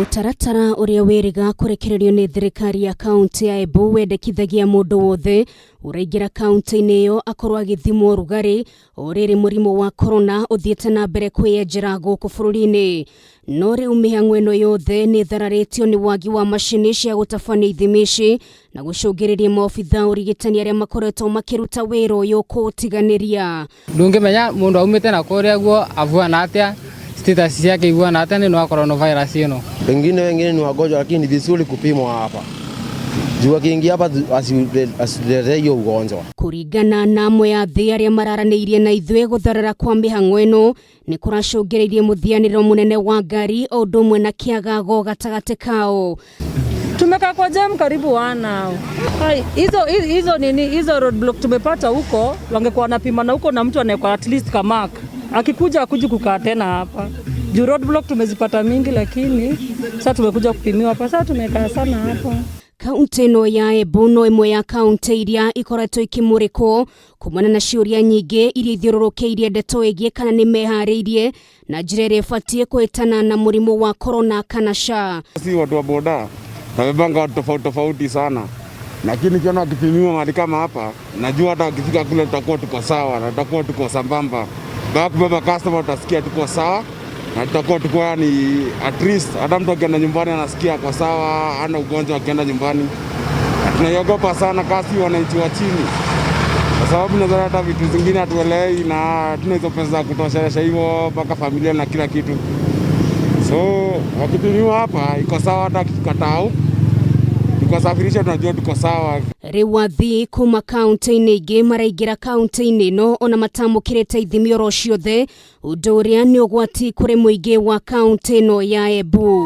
Mũtaratara ũrĩa wĩrĩga kũrekererio nĩ thirikari ya kaũntĩ ya Embu wendekithagia mũndũ wothe ũraingĩra kaũntĩ-inĩ ĩyo akorwo agĩthimwo rugarĩ o rĩrĩ mũrimũ wa korona ũthiĩte na mbere kwĩyenjera gũkũ bũrũri-inĩ. No rĩu mĩhang'o ĩno yothe nĩ ĩthararĩtio nĩ wagi wa macini cia gũtabania ithimi ici na gũcũngĩrĩria maobitha ũrigitani arĩa makoretwo makĩruta wĩra ũyũ kũũtiganĩria. Ndũngĩmenya mũndũ aumĩte na kũrĩa guo avuana atĩa, status ciake ivuana atĩa nĩ no akorwo no virus ĩno. Pengine wengine ni wagonjwa, lakini ni vizuri kupimwa hapa juu akiingia hapa asituletee hiyo ugonjwa. Kũringana na amwe a thĩ arĩa mararanĩirie na ithuĩ, gũtharara kwa mĩhang'o ĩno nĩ kũracũngĩrĩirie mũthianĩro mũnene wa ngari o ũndũ ũmwe na kĩagago gatagatĩ kao. Tumekaa kwa jam karibu wana hizo hizo nini hizo roadblock tumepata huko, wangekuwa wanapima na huko na mtu anawekwa at least kamark, akikuja akuji kukaa tena hapa juu roadblock tumezipata mingi, lakini sasa tumekuja kupimiwa hapa, sasa tumekaa sana hapa. Kaunti ĩno ya Embu no ĩmwe ya kaunti iria ikoretwo ikĩmũrĩkwo kumana na ciũria nyingĩ iria ithiũrũrũkĩirie ndeto ĩgiĩ kana nĩ meharĩirie na njĩra ĩrĩa ĩbatiĩ kũhĩtana na mũrimũ wa korona kana ca. Si watu wa boda wamepanga watu tofauti tofauti sana, lakini nikiona wakipimiwa mahali kama hapa, najua hata wakifika kule tutakuwa tuko sawa na tutakuwa tuko sambamba. Baada kubeba customer tutasikia tuko sawa na tutakuwa tuko yani, at least hata mtu akienda nyumbani anasikia ako sawa, hana ugonjwa akienda nyumbani. Tunaiogopa sana kasi wananchi wa chini, kwa sababu nadhani hata vitu zingine hatuelewi na hatuna hizo pesa za kutoshelesha hivyo mpaka familia na kila kitu. So wakipimiwa hapa iko sawa, hata wakifika tao tukasafirisha, tunajua tuko sawa. Rĩu athii kuma kaunti-inĩ ingĩ maraingĩra kaunti-inĩ ĩno ona matamũkĩrĩte ithimi oro ciothe, ũndũ ũrĩa nĩ ũgwati kũrĩ mũingĩ wa kaunti ĩno ya Embu.